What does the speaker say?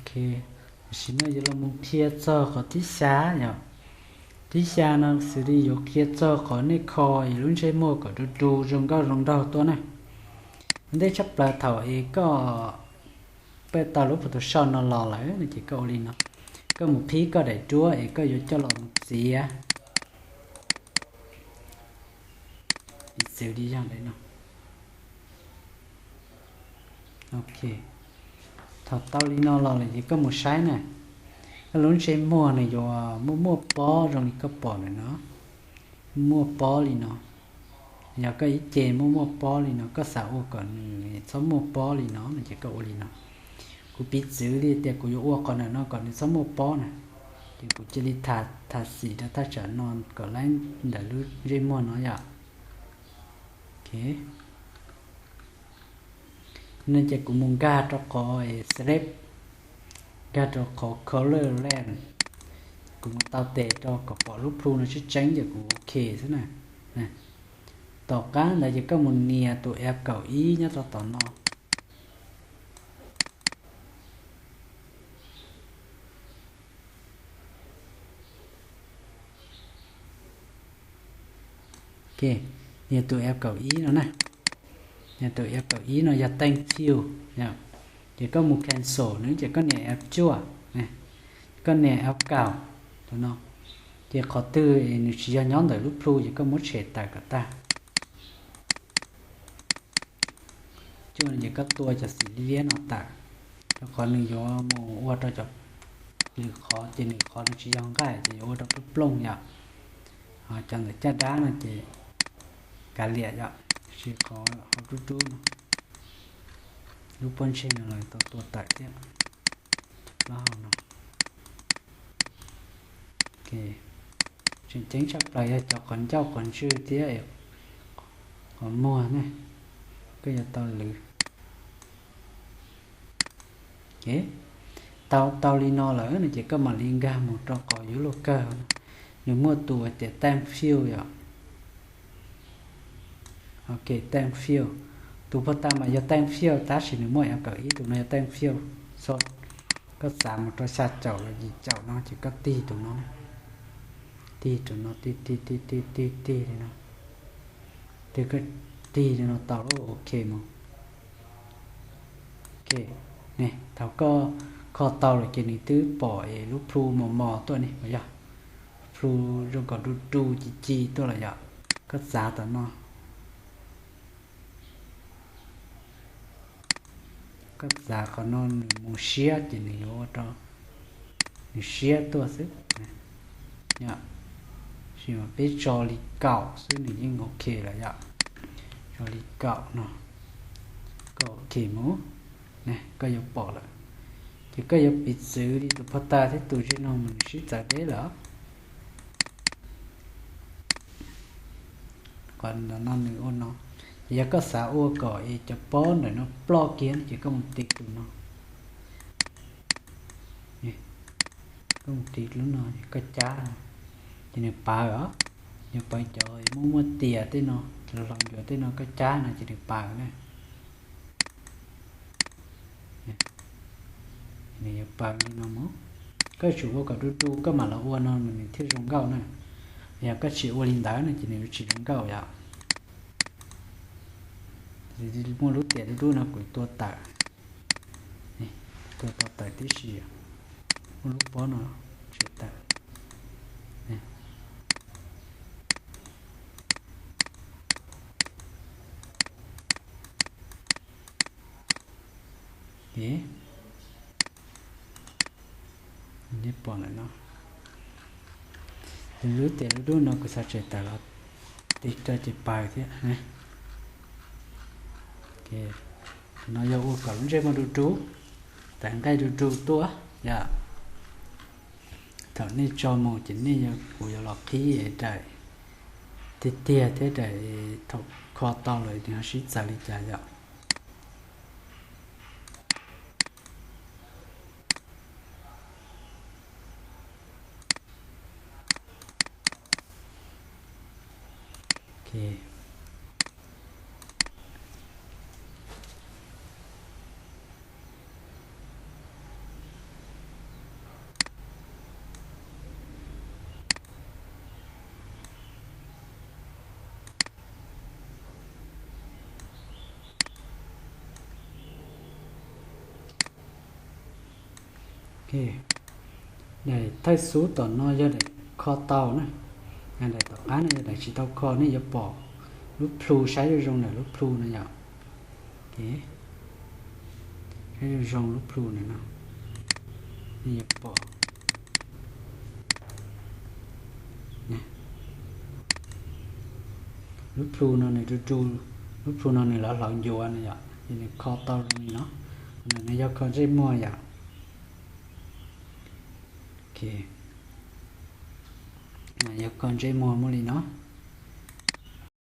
Ok, tam sim no yuav los mus qhia txog qhov thib xya yom. Thib xya no xws li yuav qhia txog qhov nej kho lub ntsej muag kom du du zoo nkauj zoo nraug tuaj na. Ua ntej tshaj plaws thaum es koj paj tau lub Photoshop no los lawm no ces koj ua li no. Koj mus qhib koj daim duab es koj yuav coj los mus txiav. Piv txwv li yog ntawm no. Ok, thaum tau li no los lawm ces koj mus saib na, koj lub ntsej muag nws yuav muaj muaj pob zoo li koj pom ntawm no, muaj pob li no. Yog koj ib ce muaj muaj pob li no, koj xav ua kom nws txhob muaj pob li no no ces koj ua li no. Kuv piv txwv li tias kuv yuav ua qhov ntawm no kom nws txhob muaj pob na, ces kuv cia li tha, tha xim rau thaj tsam no kom laib ntawm lub ntsej muag no yom. Ok, no ces kuv mus nkag rau qhov select, nkag rau qhov color lens, kuv mus tau tes rau kom pom lub plhu no tseeb tseeb ces kuv ok xwb na. Tom qab ntawd ces koj mus nias tus F kaum ib nyob rau tom no. Ok, nias tus F kaum ib no na. Nias tus F kaum ib no yog teej fill, ces koj mus cancel nws ces koj nias F cuaj, koj nias F kaum, tus no. Ces qhov twg nws tsis yog nyob ntawm lub plhu ces koj muab tshem tawm kom tag. Cuaj no ces koj tua cov xim liab liab no tawm, rau qhov nws yuav mus ua rau cov lwm qhov ces lwm qhov nws tsis yog nqaij ces yuav ua rau plooj plooj yom. Ho cov ntawm caj dab no ces kav liam yom, tab sis qhov hauv dub dub no, lub pob ntseg no los tau tua tawm thiab. Plaub hau no. Ok, tseem ceeb tshaj plaws yog cov qhov ncauj qhov ntswg thiab qhov muag ne, koj yuav tau lwv. Ok, tau tau li no lawm no ces koj mam li nkag mus rau qhov yuav luag kawg no, nws muaj tus hais tias teej fill yom. Ok, teej fill, tus phaj tag mas yog teej fill tab sis nws muaj F kaum ib, tus no yog teej fill. So koj xav mus rau xya caum los yim caum no ces koj tig tus no, tig tus no, tig tig tig tig tig tig li no, tig li no tau lawm, ok mus. Ok, ne, thaum koj kho tau lawm ces nws twb pom es lub plhu mos mos tuaj ne, puas yog? Plhu zoo kom du du ci ci tuaj lawm yom. Koj txav tom no, koj txav qhov no nws mus siab ces nws yuav ua rau nws siab tuaj xwb. Yog, sis mas peb tso li kaum xwb nws yeej ok lawm yom. Tso li kaum no, koj ok mus, koj yuav pom lawm. Ces koj yuav piv txwv li tus phaj tag thiab tus zej no mas nws sib txawv deb lawm. Qhov no nws ua no, ces yog koj xav ua kom es cov pob ntawm no ploj kiag no ces koj mus tiv tus no. Koj mus tiv lub no, koj cab no, ces nws paws os. Yog paws cov muaj muaj tias tej no, hloov ncuav tej no koj cab no ces nws paws na. Nws yuav paws li no mus. Koj yuav tsum ua kom du du koj mam los ua no nws thiaj zoo nkauj na. Yog koj tsis ua li ntawd no ces nws yuav tsis zoo nkauj yom. Muaj lub tias du du no kuv tua tawm, tua tau tawm tib si, muaj lub pob no tshem tawm. Pom lawm no, lub tias du du no kuv xav tshem tawm los tiv rau ces paws thiab. No yog ua kom lub ntsej muag du du, tawm nqaij du du tuaj yom. Thaum nej tso mus ces nej, kuv yuav los qhib daim tiag tiag thiab daim thaum kho tau lawm nws ho sib txawv li cas yom. Daim thawj xub tom no yog daim kho tau na, daim tom qab no yog daim tsis tau kho. Nej yuav pom lub plhu saib zoo zoo ntawm lub plhu no yom. Saib zoo zoo lub plhu no no, nej yuav pom lub plhu no nws du du, lub plhu no nws lov hlauv ncuav no yom, ces nws kho tau zoo li no. Ntawm no yog kho ntsej muag yom. Yog kho ntsej muag muaj li no.